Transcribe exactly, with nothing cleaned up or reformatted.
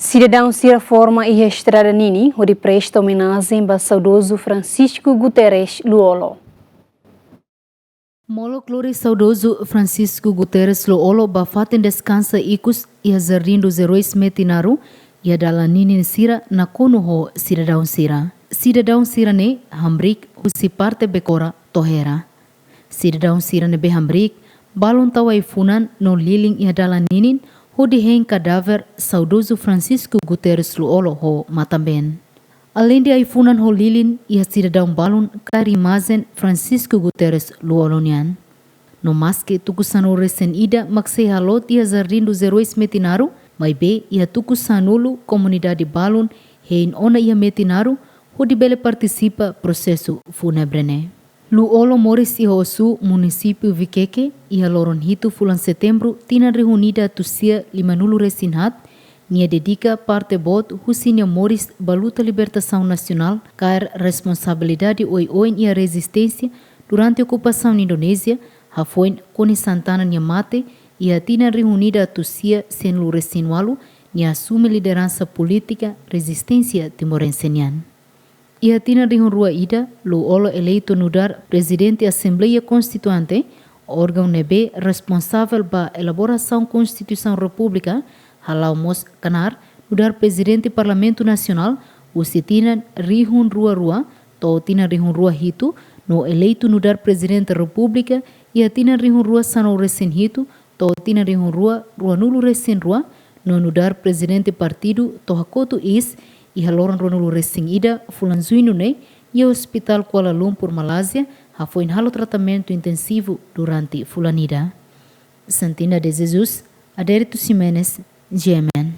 Sidadaun sira forma iha estrada ninin hodi presta omenajen ba saudozu Francisco Guterres Lú-Olo. Molok lori saudozu Francisco Guterres Lú-Olo ba fatin deskansa ikus iha Jardim dos Heróis Metinaro, iha dalan ninin sira nakonu ho sidadaun sira. Sidadaun sira-ne'e hamriik husi parte Becora to'o Hera. Sidadaun sira ne'ebé hamriik, balun tau ai-funan no lilin iha dalan ninin hodi hein kadáver saudozu Francisco Guterres Lú-Olo ho matan-been. Aleinde ai-funan ho lilin, iha sidadaun balun kaer imajen Francisco Guterres Lú-Olo nian. No maski tuku sanulu-resin-ida mak sei haloot iha Jardim dos Heróis Metinaro, maibé iha tuku sanulu komunidade balun hein ona iha Metinaro hodi bele partisipa prosesu fúnebre ne'e. Lú-Olo moris iha Ossu, munisípiu Viqueque, iha loron hitu fulan Setembru tinan rihun ida atus sia limanulu-resin-haat. Nia dedika parte boot husi nia moris ba luta libertasaun nasionál, kaer responsabilidade oioin iha rezisténsia durante okupasaun Indonézia, hafoin Kone Santana nia mate, iha tinan rihun ida atus sia sianulu-resin-ualu, nia asume lideransa polítika rezisténsia timorense nian. Iha tinan rihun rua ida, Lú-Olo eleitu nu'udar Prezidente Asembleia Konstituinte, órgaun ne'ebé responsavel ba elaborasaun Konstituisaun Repúblika, hala'o mós knaar nu'udar Prezidente Parlamentu Nasionál, husi tinan rihun rua rua to'o tinan rihun rua hitu, no eleitu nu'udar Prezidente Repúblika, iha tinan rihun rua sanulu-resin-hitu to'o tinan rihun rua ruanulu-resin-rua, no nu'udar Prezidente Partidu to'o hakotu iis, iha loron ruanulu-resin-ida fulan Juñu ne'e, iha Ospitál Kuala Lumpur, Malázia, hafoin halo tratamentu intensivu durante fulan ida. Santina de Jesus, Adérito Ximenes, G M N.